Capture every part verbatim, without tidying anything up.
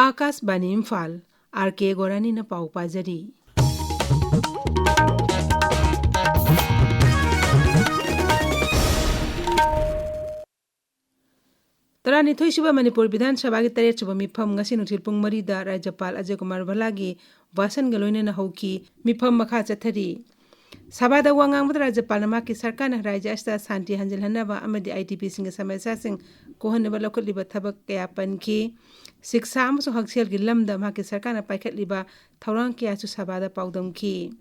ꯑꯥꯀꯥꯁꯕꯥꯅꯤ Imphal, R ꯀꯦ ꯒꯣꯔꯥꯅꯤꯅ ꯄꯥꯎ ꯄꯥꯖꯔꯤ꯫ ꯇꯔꯥꯅꯤꯊꯣꯏ ꯁꯨꯕ ꯃꯅꯤꯄꯨꯔ ꯕꯤꯙꯥꯟ ꯁꯚꯥꯒꯤ ꯇꯔꯦꯠ ꯁꯨꯕ ꯃꯤꯐꯝ ꯉꯁꯤ ꯅꯨꯡꯊꯤꯜ ꯄꯨꯡ ꯃꯔꯤꯗ ꯔꯥꯖ꯭ꯌꯄꯥꯜ ꯑꯖꯌ ꯀꯨꯃꯥꯔ ꯚꯜꯂꯥꯒꯤ ꯚꯥꯁꯟꯒ ꯂꯣꯏꯅꯅ ꯍꯧꯈꯤ꯫ ꯃꯤꯐꯝ ꯃꯈꯥ ꯆꯠꯊꯔꯤ꯫ ꯁꯚꯥꯗ ꯋꯥ ꯉꯥꯡꯕꯗ ꯔꯥꯖ꯭ꯌꯄꯥꯜꯅ ꯃꯍꯥꯛꯀꯤ ꯁꯔꯀꯥꯔꯅ ꯔꯥꯖ꯭ꯌ ꯑꯁꯤꯗ ꯁꯥꯟꯇꯤ ꯍꯟꯖꯤꯜꯍꯟꯅꯕ ꯑꯃꯗꯤ ꯑꯥꯏ ꯗꯤ ꯄꯤꯁꯤꯡꯒꯤ ꯁꯃꯁ꯭ꯌꯥꯁꯤꯡ ꯀꯣꯛꯍꯟꯅꯕ ꯂꯧꯈꯠꯂꯤꯕ ꯊꯕꯛ ꯀꯌꯥ ꯄꯟꯈꯤ꯫ ꯁꯤꯛꯁꯥ ꯑꯃꯁꯨꯡ ꯍꯛꯁꯦꯜꯒꯤ ꯂꯝꯗ ꯃꯍꯥꯛꯀꯤ ꯁꯔꯀꯥꯔꯅ ꯄꯥꯏꯈꯠꯂꯤꯕ ꯊꯧꯔꯥꯡ ꯀꯌꯥꯁꯨ ꯁꯚꯥꯗ ꯄꯥꯎꯗꯝꯈꯤ꯫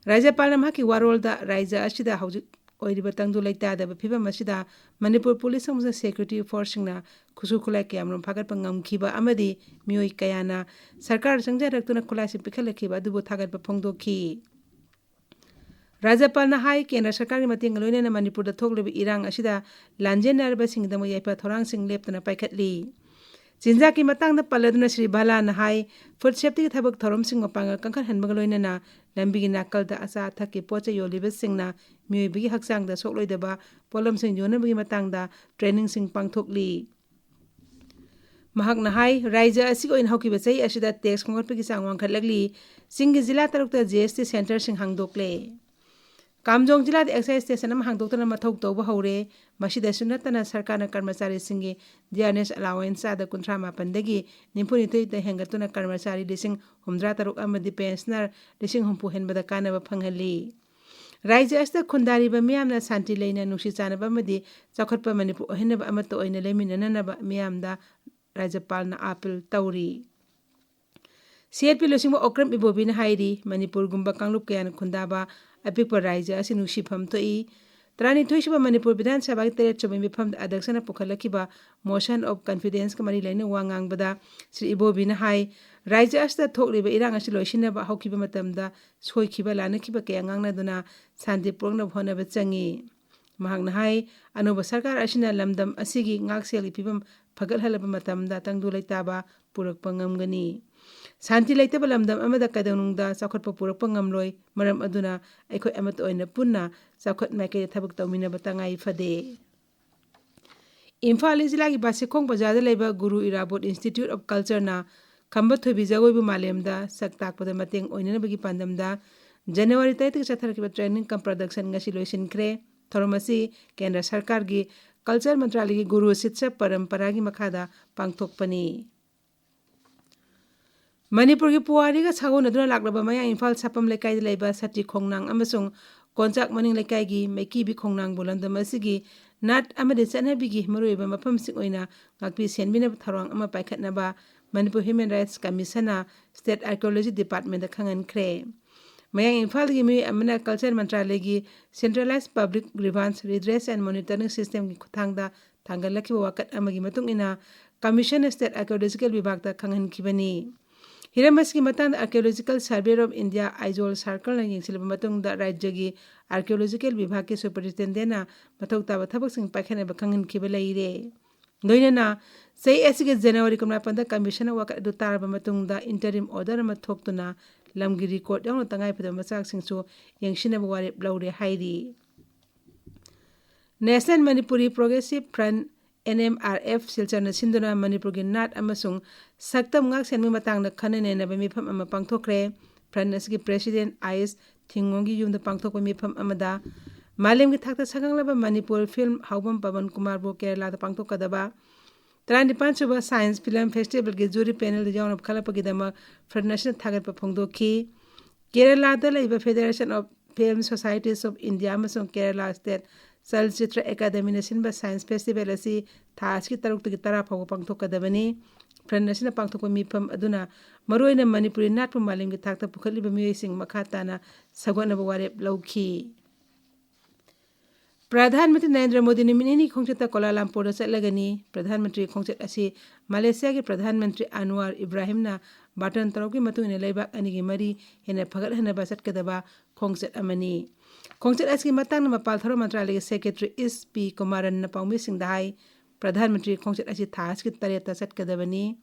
ꯔꯥꯖ꯭ꯌꯄꯥꯜꯅ ꯃꯍꯥꯛꯀꯤ ꯋꯥꯔꯣꯜꯗ ꯔꯥꯖ꯭ꯌ ꯑꯁꯤꯗ ꯍꯧꯖꯤꯛ ꯑꯣꯏꯔꯤꯕ ꯇꯪꯗꯨ ꯂꯩꯇꯥꯗꯕ ꯐꯤꯕꯝ ꯑꯁꯤꯗ ꯃꯅꯤꯄꯨꯔ ꯄꯨꯂꯤꯁ ꯑꯃꯁꯨꯡ ꯁꯦꯀ꯭ꯌꯨꯔꯤꯇꯤ ꯐꯣꯔꯁꯁꯤꯡꯅ ꯈꯨꯠꯁꯨ ꯈꯨꯠꯂꯥꯏ ꯀꯌꯥꯃꯔꯨꯝ ꯐꯥꯒꯠꯄ ꯉꯝꯈꯤꯕ ꯑꯃꯗꯤ ꯃꯤꯑꯣꯏ ꯀꯌꯥꯅ ꯁꯔꯀꯥꯔ ꯆꯪꯖꯔꯛꯇꯨꯅ ꯈꯨꯠꯂꯥꯏꯁꯤꯡ ꯄꯤꯈꯠꯂꯛꯈꯤꯕ ꯑꯗꯨꯕꯨ ꯊꯥꯒꯠꯄ ꯐꯣꯡꯗꯣꯛꯈꯤ꯫ ꯔꯥꯖ꯭ꯌꯄꯥꯜꯅ ꯍꯥꯏ, ꯀꯦꯟꯗ꯭ꯔ ꯁꯔꯀꯥꯔꯒꯤ ꯃꯇꯦꯡꯒ ꯂꯣꯏꯅꯅ ꯃꯅꯤꯄꯨꯔꯗ ꯊꯣꯛꯂꯤꯕ ꯏꯔꯥꯡ ꯑꯁꯤꯗ ꯂꯥꯟꯖꯦꯟꯅꯔꯕꯁꯤꯡꯒꯤꯗꯃꯛ ꯌꯥꯏꯐ ꯊꯧꯔꯥꯡꯁꯤꯡ ꯂꯦꯞꯇꯅ ꯄꯥꯏꯈꯠꯂꯤ꯫ ꯆꯤꯟꯖꯥꯛꯀꯤ ꯃꯇꯥꯡꯗ ꯄꯜꯂꯗꯨꯅ ꯁ꯭ꯔꯤ ꯚꯥꯂꯥꯅ ꯍꯥꯏ, ꯐꯨꯗ ꯁꯦꯐꯇꯤꯒꯤ ꯊꯕꯛ ꯊꯧꯔꯝꯁꯤꯡ ꯃꯄꯥꯡꯒꯜ ꯀꯟꯈꯠꯍꯟꯕꯒ ꯂꯣꯏꯅꯅ ꯂꯝꯕꯤꯒꯤ ꯅꯥꯀꯜꯗ ꯑꯆꯥ ꯑꯊꯛꯀꯤ ꯄꯣꯠ ꯆꯩ ꯌꯣꯜꯂꯤꯕꯁꯤꯡꯅ ꯃꯤꯑꯣꯏꯕꯒꯤ ꯍꯛꯆꯥꯡꯗ ꯁꯣꯛꯂꯣꯏꯗꯕ ꯄꯣꯠꯂꯝꯁꯤꯡ ꯌꯣꯟꯅꯕꯒꯤ ꯃꯇꯥꯡꯗ ꯇ꯭ꯔꯦꯅꯤꯡꯁꯤꯡ ꯄꯥꯡꯊꯣꯛꯂꯤ꯫ ꯃꯍꯥꯛꯅ ꯍꯥꯏ, ꯔꯥꯖ꯭ꯌ ꯑꯁꯤꯒꯤ ꯑꯣꯏꯅ ꯍꯧꯈꯤꯕ ꯆꯍꯤ ꯑꯁꯤꯗ ꯇꯦꯛꯁ ꯈꯣꯝꯒꯠꯄꯒꯤ ꯆꯥꯡ ꯋꯥꯡꯈꯠꯂꯛꯂꯤ꯫ ꯆꯤꯡꯒꯤ ꯖꯤꯂꯥ ꯇꯔꯨꯛꯇ ꯖꯤ ꯑꯦꯁ ꯇꯤ ꯁꯦꯟꯇꯔꯁꯤꯡ ꯍꯥꯡꯗꯣꯛꯂꯦ꯫ ꯀꯥꯝꯖꯣꯡ ꯖꯤꯂꯥꯗ ꯑꯦꯛꯁꯥꯏꯖ ꯁ꯭ꯇꯦꯁꯟ ꯑꯃ ꯍꯥꯡꯗꯣꯛꯇꯨꯅ ꯃꯊꯧ ꯇꯧꯕ ꯍꯧꯔꯦ꯫ ꯃꯁꯤꯗꯁꯨ ꯅꯠꯇꯅ ꯁꯔꯀꯥꯔꯅ ꯀꯔꯃꯆꯥꯔꯤꯁꯤꯡꯒꯤ ꯗꯤꯌꯥꯔꯅꯦꯁ ꯑꯦꯂꯥꯋꯦꯟꯁ ꯆꯥꯗ ꯀꯨꯟꯊ꯭ꯔꯥ ꯃꯥꯄꯟꯗꯒꯤ ꯅꯤꯐꯨ ꯅꯤꯊꯣꯏꯗ ꯍꯦꯟꯒꯠꯇꯨꯅ ꯀꯔꯃꯆꯥꯔꯤ ꯂꯤꯁꯤꯡ ꯍꯨꯝꯗ꯭ꯔꯥ ꯇꯔꯨꯛ ꯑꯃꯗꯤ ꯄꯦꯟꯁꯅꯔ ꯂꯤꯁꯤꯡ ꯍꯨꯝꯐꯨ ꯍꯦꯟꯕꯗ ꯀꯥꯟꯅꯕ ꯐꯪꯍꯜꯂꯤ꯫ ꯔꯥꯖ꯭ꯌ ꯑꯁꯤꯗ ꯈꯨꯟꯗꯥꯔꯤꯕ ꯃꯤꯌꯥꯝꯅ ꯁꯥꯟꯇꯤ ꯂꯩꯅ, ꯅꯨꯡꯁꯤ ꯆꯥꯟꯅꯕ ꯑꯃꯗꯤ ꯆꯥꯎꯈꯠꯄ ꯃꯅꯤꯄꯨꯔ ꯑꯣꯏꯍꯟꯅꯕ ꯑꯃꯠꯇ ꯑꯣꯏꯅ ꯂꯩꯃꯤꯟꯅꯅꯅꯕ ꯃꯤꯌꯥꯝꯗ ꯔꯥꯖ꯭ꯌꯄꯥꯜꯅ ꯑꯥꯄꯤꯜ ꯇꯧꯔꯤ꯫ ꯁꯤ ꯑꯦꯜ ꯄꯤ ꯂꯨꯆꯤꯡꯕ ꯑꯣꯀ꯭ꯔꯝ ꯏꯕꯣꯕꯤꯅ ꯍꯥꯏꯔꯤ, ꯃꯅꯤꯄꯨꯔꯒꯨꯝꯕ ꯀꯥꯡꯂꯨꯞ ꯀꯌꯥꯅ ꯈꯨꯟꯗꯥꯕ ꯑꯄꯤꯛꯄ ꯔꯥꯖ꯭ꯌ ꯑꯁꯤ ꯅꯨꯡꯁꯤꯐꯝ ꯊꯣꯛꯏ꯫ ꯇꯔꯥꯅꯤꯊꯣꯏ ꯁꯨꯕ ꯃꯅꯤꯄꯨꯔ ꯕꯤꯙꯥꯟ ꯁꯚꯥꯒꯤ ꯇꯔꯦꯠ ꯁꯨꯕ ꯃꯤꯐꯝꯗ ꯑꯗ꯭ꯌꯛꯁꯅ ꯄꯨꯈꯠꯂꯛꯈꯤꯕ motion of confidenceꯀ ꯃꯔꯤ ꯂꯩꯅ ꯋꯥ ꯉꯥꯡꯕꯗ ꯁ꯭ꯔꯤ ꯏꯕꯣꯕꯤꯅ ꯍꯥꯏ, ꯔꯥꯖ꯭ꯌ ꯑꯁꯤꯗ ꯊꯣꯛꯂꯤꯕ ꯏꯔꯥꯡ ꯑꯁꯤ ꯂꯣꯏꯁꯤꯟꯅꯕ ꯍꯧꯈꯤꯕ ꯃꯇꯝꯗ ꯁꯣꯏꯈꯤꯕ ꯂꯥꯟꯅꯈꯤꯕ ꯀꯌꯥ ꯉꯥꯡꯅꯗꯨꯅ ꯁꯥꯟꯇꯤ ꯄꯨꯔꯛꯅꯕ ꯍꯣꯠꯅꯕ ꯆꯪꯏ꯫ ꯃꯍꯥꯛꯅ ꯍꯥꯏ, ꯑꯅꯧꯕ ꯁꯔꯀꯥꯔ ꯑꯁꯤꯅ ꯂꯝꯗꯝ ꯑꯁꯤꯒꯤ ꯉꯥꯛꯁꯦꯜꯒꯤ ꯐꯤꯕꯝ ꯐꯒꯠꯍꯜꯂꯕ ꯃꯇꯝꯗ ꯇꯪꯗꯨ ꯂꯩꯇꯥꯕ ꯄꯨꯔꯛꯄ ꯉꯝꯒꯅꯤ꯫ ꯁꯥꯟꯇꯤ ꯂꯩꯇꯕ ꯂꯝꯗꯝ ꯑꯃꯗ ꯀꯩꯗꯧꯅꯨꯡꯗ ꯆꯥꯎꯈꯠꯄ ꯄꯨꯔꯛꯄ ꯉꯝꯂꯣꯏ꯫ ꯃꯔꯝ ꯑꯗꯨꯅ ꯑꯩꯈꯣꯏ ꯑꯃꯠꯇ ꯑꯣꯏꯅ ꯄꯨꯟꯅ ꯆꯥꯎꯈꯠ ꯃꯥꯏꯀꯩꯗ ꯊꯕꯛ ꯇꯧꯃꯤꯟꯅꯕ ꯇꯉꯥꯏ ꯐꯗꯦ꯫ ꯏꯝꯐꯥꯜ ꯏꯁ ꯖꯤꯂꯥꯒꯤ ꯕꯥꯁꯤꯈꯣꯡ ꯕꯖꯥꯔꯗ ꯂꯩꯕ ꯒꯨꯔꯨ ꯏꯔꯥꯕꯣꯠ ꯏꯟꯁꯇꯤꯇ꯭ꯌꯨꯠ ꯑꯣꯐ ꯀꯜꯆꯔꯅ ꯈꯝꯕ ꯊꯣꯏꯕꯤ ꯖꯒꯣꯏꯕꯨ ꯃꯥꯂꯦꯝꯗ ꯁꯛ ꯇꯥꯛꯄꯗ ꯃꯇꯦꯡ ꯑꯣꯏꯅꯅꯕꯒꯤ ꯄꯥꯟꯗꯝꯗ ꯖꯅꯋꯥꯔꯤ ꯇꯔꯦꯠꯇꯒꯤ ꯆꯠꯊꯔꯛꯈꯤꯕ training cum production ꯉꯁꯤ ꯂꯣꯏꯁꯤꯟꯈ꯭ꯔꯦ꯫ ꯊꯧꯔꯝ ꯑꯁꯤ ꯀꯦꯟꯗ꯭ꯔ ꯁꯔꯀꯥꯔꯒꯤ ꯀꯜꯆꯔ ꯃꯟꯇ꯭ꯔꯥꯂꯌꯒꯤ ꯒꯨꯔꯨ ꯁꯤꯠꯁ ꯄꯔꯝꯄꯔꯥꯒꯤ ꯃꯈꯥꯗ ꯄꯥꯡꯊꯣꯛꯄꯅꯤ꯫ ꯃꯅꯤꯄꯨꯔꯒꯤ ꯄꯨꯋꯥꯔꯤꯒ ꯁꯥꯒꯣꯟꯅꯗꯨꯅ ꯂꯥꯛꯂꯕ ꯃꯌꯥꯡ ꯏꯝꯐꯥꯜ ꯁꯥꯄꯝ ꯂꯩꯀꯥꯏꯗ ꯂꯩꯕ ꯁꯇꯤ ꯈꯣꯡꯅꯥꯡ ꯑꯃꯁꯨꯡ ꯀꯣꯟꯆꯥꯛ ꯃꯅꯤꯡ ꯂꯩꯀꯥꯏꯒꯤ ꯃꯩꯀꯤꯕꯤ ꯈꯣꯡꯅꯥꯡꯕꯨ ꯂꯝꯗꯝ ꯑꯁꯤꯒꯤ ꯅꯥꯠ ꯑꯃꯗꯤ ꯆꯠꯅꯕꯤꯒꯤ ꯃꯔꯨꯑꯣꯏꯕ ꯃꯐꯝꯁꯤꯡ ꯑꯣꯏꯅ ꯉꯥꯛꯄꯤ ꯁꯦꯟꯕꯤꯅꯕ ꯊꯧꯔꯥꯡ ꯑꯃ ꯄꯥꯏꯈꯠꯅꯕ Manipur Human Rights Commissionꯅ State Archaeology Departmentꯇ ꯈꯪꯍꯟꯈ꯭ꯔꯦ꯫ ꯃꯌꯥꯡ ꯏꯝꯐꯥꯜꯗꯒꯤ ꯃꯤꯑꯣꯏ ꯑꯃꯅ ꯀꯜꯆꯔ ꯃꯟꯇ꯭ꯔꯥꯂꯌꯒꯤ Centralized Public Grievance Redress and Monitoring Systemꯒꯤ ꯈꯨꯠꯊꯥꯡꯗ ꯊꯥꯡꯒꯠꯂꯛꯈꯤꯕ ꯋꯥꯀꯠ ꯑꯃꯒꯤ ꯃꯇꯨꯡ ꯏꯟꯅ Commissionꯅ State Archaeological ꯕꯤꯚꯥꯒꯇ ꯈꯪꯍꯟꯈꯤꯕꯅꯤ꯫ ꯍꯤꯔꯝ ꯑꯁꯤꯒꯤ ꯃꯇꯥꯡꯗ Archaeological Survey of India Aizawl Circleꯅ ꯌꯦꯡꯁꯤꯜꯂꯕ ꯃꯇꯨꯡꯗ ꯔꯥꯖ꯭ꯌꯒꯤ Archaeological ꯕꯤꯚꯥꯒꯀꯤ Superintendentꯅ ꯃꯊꯧ ꯇꯥꯕ ꯊꯕꯛꯁꯤꯡ ꯄꯥꯏꯈꯠꯅꯕ ꯈꯪꯍꯟꯈꯤꯕ ꯂꯩꯔꯦ꯫ ꯂꯣꯏꯅꯅ ꯆꯍꯤ ꯑꯁꯤꯒꯤ ꯖꯅꯋꯥꯔꯤ ꯀꯨꯟꯃꯥꯄꯟꯗ Commissionꯅ ꯋꯥꯀꯠ ꯑꯗꯨ ꯇꯥꯔꯕ ꯃꯇꯨꯡꯗ interim order ꯑꯃ ꯊꯣꯛꯇꯨꯅ ꯂꯝꯒꯤ record ꯌꯥꯎꯅ ꯇꯉꯥꯏꯐꯗꯕ ꯃꯆꯥꯛꯁꯤꯡꯁꯨ ꯌꯦꯡꯁꯤꯟꯅꯕ ꯋꯥꯔꯦꯞ ꯂꯧꯔꯦ ꯍꯥꯏꯔꯤ꯫ National Manipuri Progressive Front, NMRF, ꯁꯤꯜꯆꯔꯅ ꯁꯤꯟꯗꯨꯅ ꯃꯅꯤꯄꯨꯔꯒꯤ ꯅꯥꯠ ꯑꯃꯁꯨꯡ ꯁꯛꯇꯝ ꯉꯥꯛ ꯁꯦꯟꯕꯒꯤ ꯃꯇꯥꯡꯗ ꯈꯟꯅ ꯅꯩꯅꯕ ꯃꯤꯐꯝ ꯑꯃ ꯄꯥꯡꯊꯣꯛꯈ꯭ꯔꯦ꯫ Front ꯑꯁꯤꯒꯤ President ꯑꯥꯏ ꯑꯦꯁ ꯊꯤꯡꯉꯣꯡꯒꯤ ꯌꯨꯝꯗ ꯄꯥꯡꯊꯣꯛꯄ ꯃꯤꯐꯝ ꯑꯃꯗ ꯃꯥꯂꯦꯝꯒꯤ ꯊꯥꯛꯇ ꯁꯛꯈꯪꯂꯕ ꯃꯅꯤꯄꯨꯔ film ꯍꯥꯎꯕꯝ ꯄꯕꯟ ꯀꯨꯃꯥꯔꯕꯨ ꯀꯦꯔꯂꯥꯗ ꯄꯥꯡꯊꯣꯛꯀꯗꯕ ꯇꯔꯥꯅꯤꯄꯥꯟ ꯁꯨꯕ Science Film Festivalꯒꯤ jury panelꯗ ꯌꯥꯎꯅꯕ ꯈꯜꯂꯛꯄꯒꯤꯗꯃꯛ Front ꯑꯁꯤꯅ ꯊꯥꯒꯠꯄ ꯐꯣꯡꯗꯣꯛꯈꯤ꯫ ꯀꯦꯔꯂꯥꯗ ꯂꯩꯕ Federation of Film Societies of India ꯑꯃꯁꯨꯡ Kerala State ꯆꯂꯆꯤꯇ꯭ꯔ ꯑꯦꯀꯥꯗꯃꯤꯅ ꯁꯤꯟꯕ Science Festival ꯑꯁꯤ ꯊꯥ ꯑꯁꯤꯒꯤ ꯇꯔꯨꯛꯇꯒꯤ ꯇꯔꯥ ꯐꯥꯎꯕ ꯄꯥꯡꯊꯣꯛꯀꯗꯕꯅꯤ꯫ Front ꯑꯁꯤꯅ ꯄꯥꯡꯊꯣꯛꯄ ꯃꯤꯐꯝ ꯑꯗꯨꯅ ꯃꯔꯨꯑꯣꯏꯅ ꯃꯅꯤꯄꯨꯔꯤ ꯅꯥꯠꯄꯨ ꯃꯥꯂꯦꯝꯒꯤ ꯊꯥꯛꯇ ꯄꯨꯈꯠꯂꯤꯕ ꯃꯤꯑꯣꯏꯁꯤꯡ ꯃꯈꯥ ꯇꯥꯅ ꯁꯧꯒꯠꯅꯕ ꯋꯥꯔꯦꯞ ꯂꯧꯈꯤ꯫ ꯄ꯭ꯔꯙꯥꯟ ꯃꯟꯇ꯭ꯔꯤ ꯅꯔꯦꯟꯗ꯭ꯔ ꯃꯣꯗꯤ ꯅꯨꯃꯤꯠ ꯅꯤꯅꯤ ꯈꯣꯡꯆꯠꯇ ꯀꯣꯂꯥ ꯂꯝꯄꯨꯔꯗ ꯆꯠꯂꯒꯅꯤ꯫ ꯄ꯭ꯔꯙꯥꯟ ꯃꯟꯇ꯭ꯔꯤ ꯈꯣꯡꯆꯠ ꯑꯁꯤ ꯃꯂꯦꯁꯤꯌꯥꯒꯤ ꯄ꯭ꯔꯙꯥꯟ ꯃꯟꯇ꯭ꯔꯤ ꯑꯟꯋꯥꯔ ꯏꯕ꯭ꯔꯥꯍꯤꯝꯅ ꯕꯥꯔꯇꯟ ꯇꯧꯔꯛꯄꯒꯤ ꯃꯇꯨꯡ ꯏꯟꯅ ꯂꯩꯕꯥꯛ ꯑꯅꯤꯒꯤ ꯃꯔꯤ ꯍꯦꯟꯅ ꯐꯒꯠꯍꯟꯅꯕ ꯆꯠꯀꯗꯕ ꯈꯣꯡꯆꯠ ꯑꯃꯅꯤ꯫ ꯈꯣꯡꯆꯠ ꯑꯁꯤꯒꯤ ꯃꯇꯥꯡꯗ ꯃꯄꯥꯜ ꯊꯧꯔꯝ ꯃꯟꯇ꯭ꯔꯥꯂꯌꯒꯤ Secretary ꯑꯦꯁ ꯄꯤ ꯀꯨꯃꯥꯔꯟꯅ ꯄꯥꯎꯃꯤꯁꯤꯡꯗ ꯍꯥꯏ, ꯄ꯭ꯔꯙꯥꯟ ꯃꯟꯇ꯭ꯔꯤ ꯈꯣꯡꯆꯠ ꯑꯁꯤ ꯊꯥ ꯑꯁꯤꯒꯤ ꯇꯔꯦꯠꯇ ꯆꯠꯀꯗꯕꯅꯤ꯫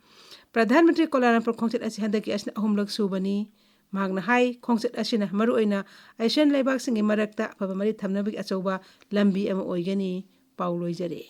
ꯄ꯭ꯔꯙꯥꯟ ꯃꯟꯇ꯭ꯔꯤ ꯀꯣꯂꯥ ꯂꯝꯄꯨꯔ ꯈꯣꯡꯆꯠ ꯑꯁꯤ ꯍꯟꯗꯛꯀꯤ ꯑꯁꯤꯅ ꯑꯍꯨꯝꯂꯛ ꯁꯨꯕꯅꯤ꯫ ꯃꯍꯥꯛꯅ ꯍꯥꯏ, ꯈꯣꯡꯆꯠ ꯑꯁꯤꯅ ꯃꯔꯨꯑꯣꯏꯅ ASEAN ꯂꯩꯕꯥꯛꯁꯤꯡꯒꯤ ꯃꯔꯛꯇ ꯑꯐꯕ ꯃꯔꯤ ꯊꯝꯅꯕꯒꯤ ꯑꯆꯧꯕ ꯂꯝꯕꯤ ꯑꯃ ꯑꯣꯏꯒꯅꯤ꯫ ꯄꯥꯎ ꯂꯣꯏꯖꯔꯦ꯫